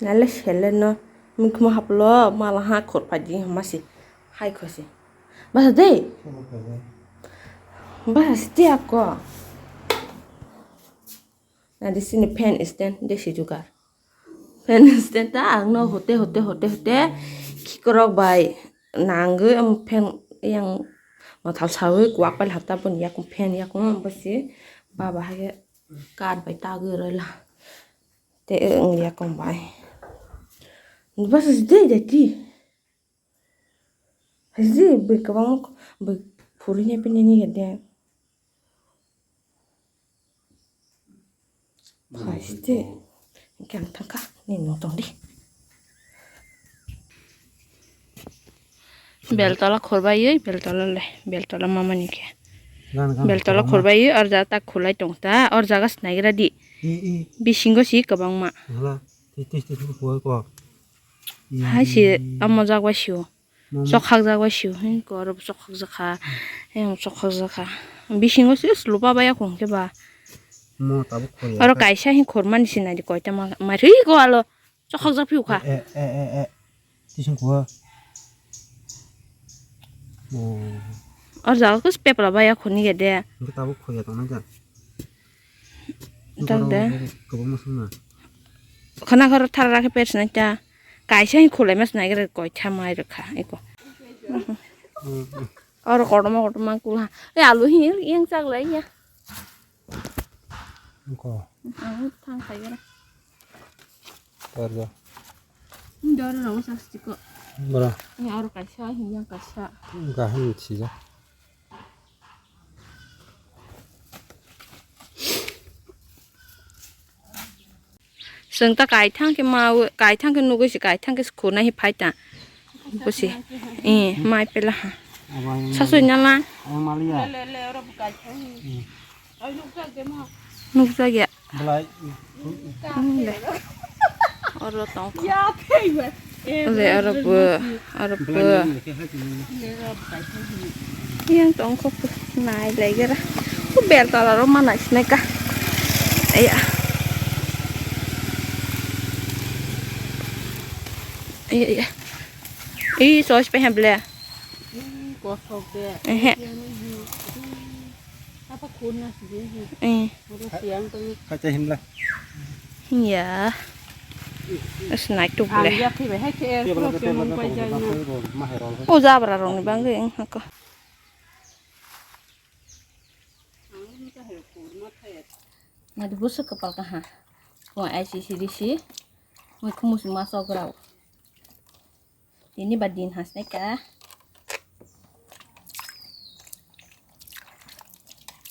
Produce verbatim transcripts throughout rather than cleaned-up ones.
Nale sele no mukmo haplo mala ha khor phaji masi hai khosi. Basa de. Basa de ako. Na de sini fan stand de si jugar. Fan stand ta ang no hote hote hote hote khikrok bai nangwi am fan yang mathal sawi kwak pai hapta pun yak fan yak basi baba hage kar bai tagwi rwla. Te wng ya kong bai. Bwsa se dei dei ti. Haji bwkha bang bwk phuri ne pini ni de. Haji. Kang thangka ni nong tong di. Beltola khorbai, beltola le, beltola mama ni khe. Beltola khorbai, or jaga tak khulai tong ta, or jaga snaigra di. Bisingo si kwbangma. Hai si, amo jak bai sio. Sokhak jak bai sio. Hin ko oro sokhak jakha. Hin sokhak jakha. Bisingo si lupa bai akhong khe ba. Oro kaisa hin khormani sinai di koita ma, ma ri ko alo. Chokhok jak phiu kha. Eh, eh, eh, eh. Tisung kho. Oh. Or jaga kus pepla baya khoni ge de. Engke tabuk khoya tong nai ja. Tak de. Kobong masung na. Khana khoro thara rakhe pers nai ta. Kaisa hi khulai mas nai gere koi tha mai rokha eko. Or kotorma kotorma kula. E alu hi yang chak lai ya. Ko. Ang thang khai gere. Tarja. Dor rong sa stiko. Bra. Ni aro kaisa, yang kaisa. Gahan sija. Sengta kaithang ke mau, kaithang ke nugui si, kaithang ke khuna hi phaita. Busi. Eh, mai pela ha. Sasoi nala. Amalia. Nukjagya. Belai. Oro tong. Ore oro bo, oro bo. Yang tong kok nai lagi ra. Ku bel tala ro mana sinai ka. Aya. Aya, aya. Ih, sos pe hem ble. Kosok de. Ehe. Apa khun na sih sih. Eh. Udah siang tuh. Kaca himla. Iya. Es naik tuh boleh. Ang dia kiri hai ke. Dia boleh ke tolong pai jang na. Oh, jabra rong ni bang ge, eh, aku. Madu busuk kepal kaha. Kau aisi sih di sih. Mau kumus masuk rau. Tini ba din hasne ka.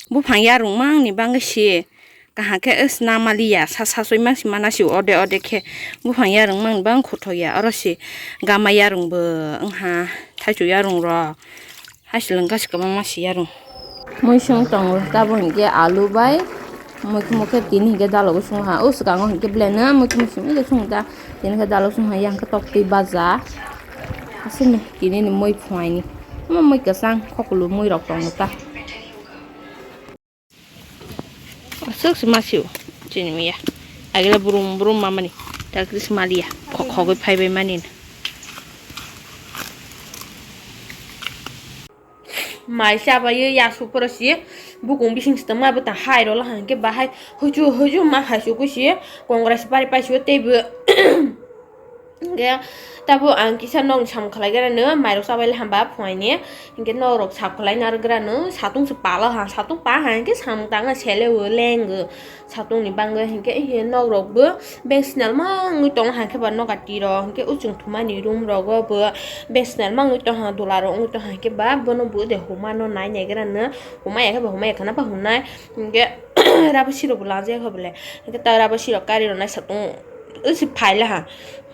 Buphang yarung mang ni bang si kaham khe wngna maliya, sa sasoi mang si mana si ode ode khe buphang yarung mang ni bang khutho ya, oro si gama yarung bo wngha, thaichuk yarung rok. Hai se lengka se kwbangma se yarung. Muisung tongo, tabuk hinkhe alu bai muikhumu khe tini hinkhe dalogwi songha. O swkango hinkhe belai no muikhumu simi khe songta. Tini khe dalogwi songha, yang khe toktwi baja. Aswkni tini ni mui phuaini. Omo mui kwchang, khokolo mui rok tongo ta. Aswk se ma sio, chini miya. Agila brum brum mamani, takri se maliya, khok khogwi phaibai mani. Mai chabai ya su poro si, bukung bising se tongma bo ta hai rolo hangke bahai, huju huju ma hai su kusi, kongra se pari pai sio teibo. Hingke tabuk ang kisa nokni samung khlai gana no, mairok chabai le hamba phuaini. Hingke norok sak khlai narwk gana no, satung se pala ha, satung pa ha, hingke samung tangna sele o leng o, satung ni bangwi. Hingke norok bo beng sinal ma wngwi tongo, hingke ba noga tiro, hingke uchung thumani room rogo bo beng sinal ma wngwi tongha, dula rok wngwi tongha, hingke ba bono bo de huma no nai nai gana no, huma ya khe ba huma ya khana ba hwnai, hingke rabo sirok bo lanjak kha bole, hingke ta rabo sirok kari rok nai satung. Usi phaila ha.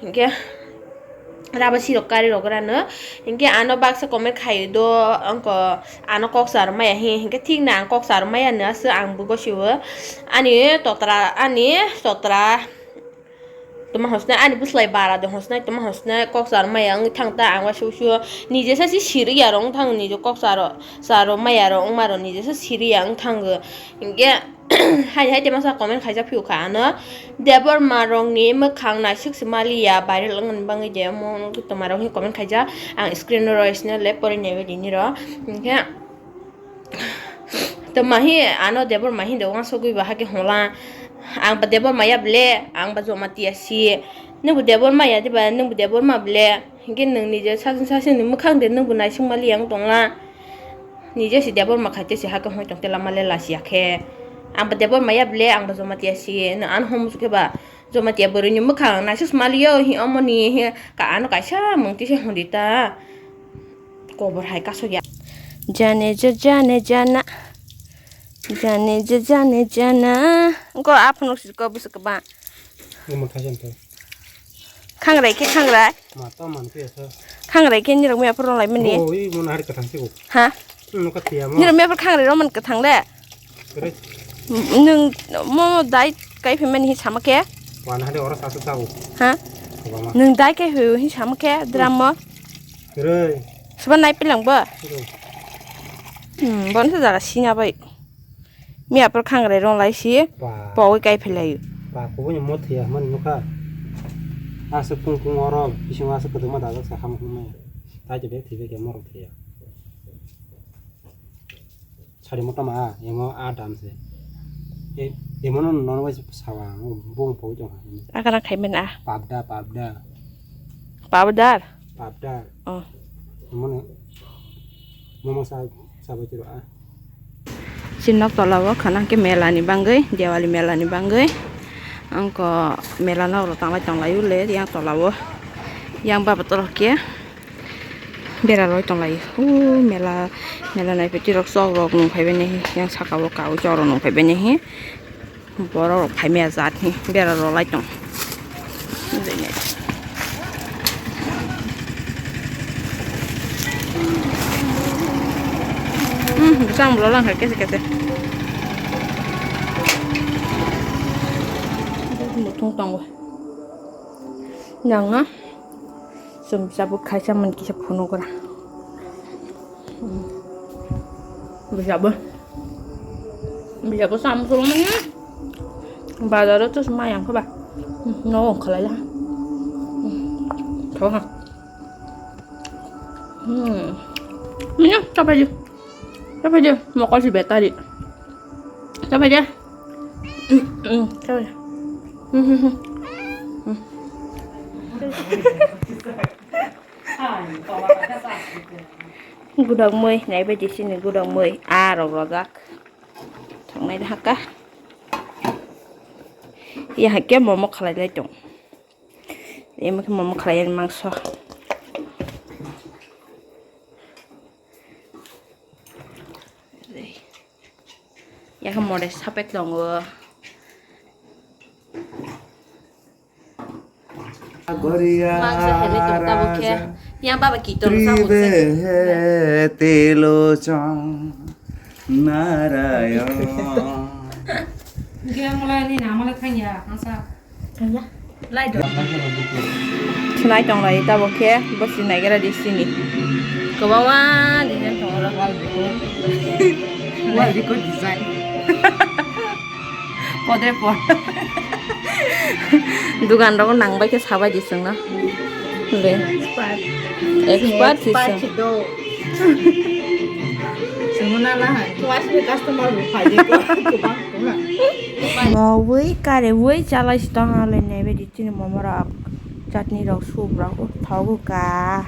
Hinkhe rabo sirok kari rok rano. Hinkhe ano baksa comment khaio do, wngkha ano kok charwmaya hi, hinkhe thik na ang kok charwmaya no aswk ang bo gosio. Ani totra, ani totra. Toma hosna ani bwslai bara de hosna, toma hosna kok charwmaya wngwi thang ta ang uansuk sio. Nije sa si siri ya rok wng thang, nije kok charo, charwmaya rok wngma rok nije sa siri ya wng thango. Hinkhe Hai hai te masa comment khaijak phiyokha ano, Debbarma rokni mwkhang naisik se maliya, viral wngmani bagwi de omo tongmarok hwnwi comment khaijak. Ang screen o rw sino le porwi naiwi rini rw. Hinkhe to mahi ano Debbarma hindi wansugwi ba hakhe hwnla. Ang ba Debbarma ya ble, ang ba Jamatia si. Nwng bo Debbarma ya diba, nwng bo Debbarma ble. Hinkhe nwng nije sasing sasing ni mwkhang de nwng bo naising maliya wng tongla. Nije si Debbarma khaite si hakhe hwnwi tongte lama le lasiya khe. Ang ba Debbarma ya ble, ang ba Jamatia si. Nwng ano hwn muchuk khe ba Jamatia bwrwi ni mwkhang naisuk maliyo hi omo ni hi ka ano kaisa mung tise hwnri ta. Kobor hai kasuk ya. Jane ja jane jana. Jane ja jane jana. Ko aphano si ko bwswk ba. Omo thaisem to. Khangrai khe khangrai. Ma to man khe sa. Khangrai khe nirok mia phor lai mani. O, i mo na hari kathang se ko. Ha? Hmm, no ka tiya mo. Nirok mia phor khangrai ro man kathang le. Kere. Nwng mo dai kai phe mani hi sama khe. Wa na hari ora sa sa ko. Ha? Ko ba ma. Nwng dai kai phe hi sama khe dram mo. Kere. Soba nai pilang bo. Kere. Hmm, bon sa jaga sina bai. Mia por khangrai rong lai si. Ba. Pogwi kai philai. Ba, kubuni mo thia man nukha. Aswk kung kung oro, bisingo aswk kwdwma dajak sa ham hwnwi. Tai to bek thwi bek ya morok thia. Sari mota ma, emo a dam se. E, emo no non wai sawa, bung pogwi tong ha. Akana khai men a. Pabda, pabda. Pabdar? Pabdar. Oh. Emo no, momo sa, sa bai tiro a. Chini nok tola o khana khe mela ni bangwi, Diwali mela ni bangwi. Ang ko mela nok rok tanglai tonglai o le yang tola o. Yang baba tolok khe bera roi tonglai o. O mela, mela nai peti rok chok rok nung phai bai nai yang saka o kawi chok rok nung phai bai nai. Borok rok phaimaya jat hi bera rw lai tong. Hmm, bwsang bwla lang kha kese kese. Muthung tongo. Nang na. Chwng bisa bo khaisa man kisa phunugra. Bisa bo. Bisa bo sam sulung manya. Bazar o to sma yang kha ba. No khalai la. Tho ha. Hmm. Manya, tapai di. Tapai di. Mokol si battery. Tapai di. Hmm, hmm, tapai di. Hmm, hmm, hmm. Hmm. Gudok mui, naibaidi sini gudok mui, ah, rok rojak. Thoknai haka. Ya, hake momo khalai lai tong. Emo khe momo khalai mangso. Yakhe more sapek tongo. Mangsa khailai tong tabuk khe. Yang baba ki tong samung se. Tribe telo chong Narayon. Dia mulai ni nama le thang ya, mangsa. Thang ya. Lai do. Sinai tong lai tabuk khe, bo sinai gra di sini. Kwbangma design tong oro. Wall record design. Podre pod. Dugan rogo nang bai khe sabai di chwngno. Le. Expert. Expert si chwng. Expert si do. Chwngno na na hai. Customer bo phai de ko. Kwbang kwbang. Mowui kare wui chalai si tong ha le nai bai di chini momo rok. Chutney rok soup rok thogo ka.